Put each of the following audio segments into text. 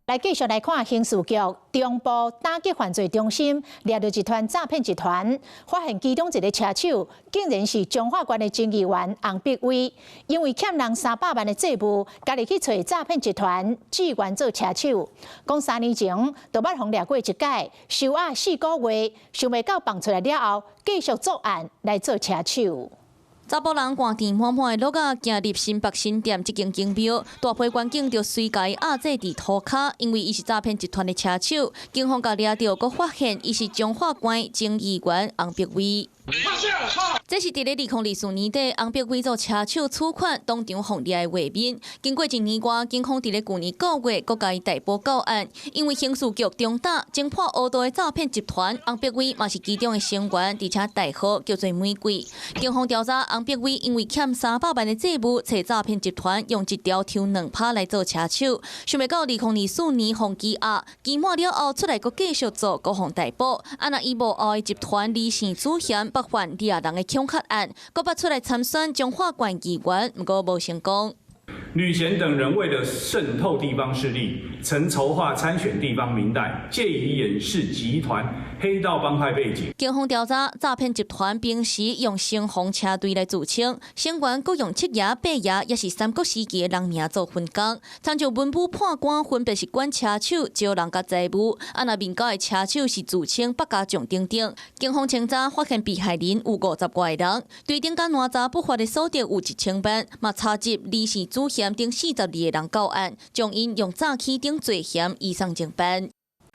來繼續來看刑事局中部打擊犯罪中心掠著一團詐騙集團，發現其中一个車手竟然是彰化縣的前議員洪碧威，因為欠人300萬的債務，家己去揣詐騙集團志願做車手。講3年前就捌予掠過一擺，收押4個月，想袂到放出來了後，繼續作案來做車手。查埔人汗甜滿滿的鹿仔行入新北新店這間警廟，大批員警就隨共伊壓制佇塗跤，因為伊是詐騙集團的車手。警方共掠著，閣發現伊是彰化縣前議員洪碧威。這是佇咧2024年底，洪碧威做車手取款當場予掠的畫面。經過一年外，警方佇咧舊年9月，閣共伊逮捕到案。因為刑事局中打偵破烏道的詐騙集團，洪碧威嘛是其中的成員，而且代號叫做玫瑰。警方調查，洪碧威因為欠300萬的債務，揣詐騙集團用一條抽兩拍來做車手。想袂到2024年予羈押，期滿了後出來閣繼續做，閣予逮捕。啊若伊幕後的集團李姓主嫌北犯掠人的恐嚇案，閣捌出來參選彰化縣議員，毋過無成功。呂賢等人為了滲透地方勢力，曾籌劃參選地方民代，借以掩飾集團黑道幫派背景。警方調查，詐騙集團平時用星紅車隊來自稱，成員閣用七爺、八爺，抑是三國時期的人名做分工。親像文武判官，分別是管車手、招人佮財務。啊，若面交的車手是自稱百家將等等。警方清查發現被害人有50外人，對頂佮哪查不法的所得有1000萬，嘛查緝李姓主嫌等42個人到案，將𪜶用詐欺等罪嫌移送偵辦。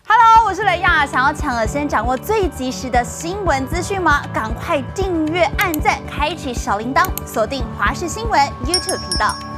Hello，我是雷亞，想要搶先掌握最及時的新聞資訊嗎？趕快訂閱、按讚、開啟小鈴鐺，鎖定華視新聞 YouTube 頻道。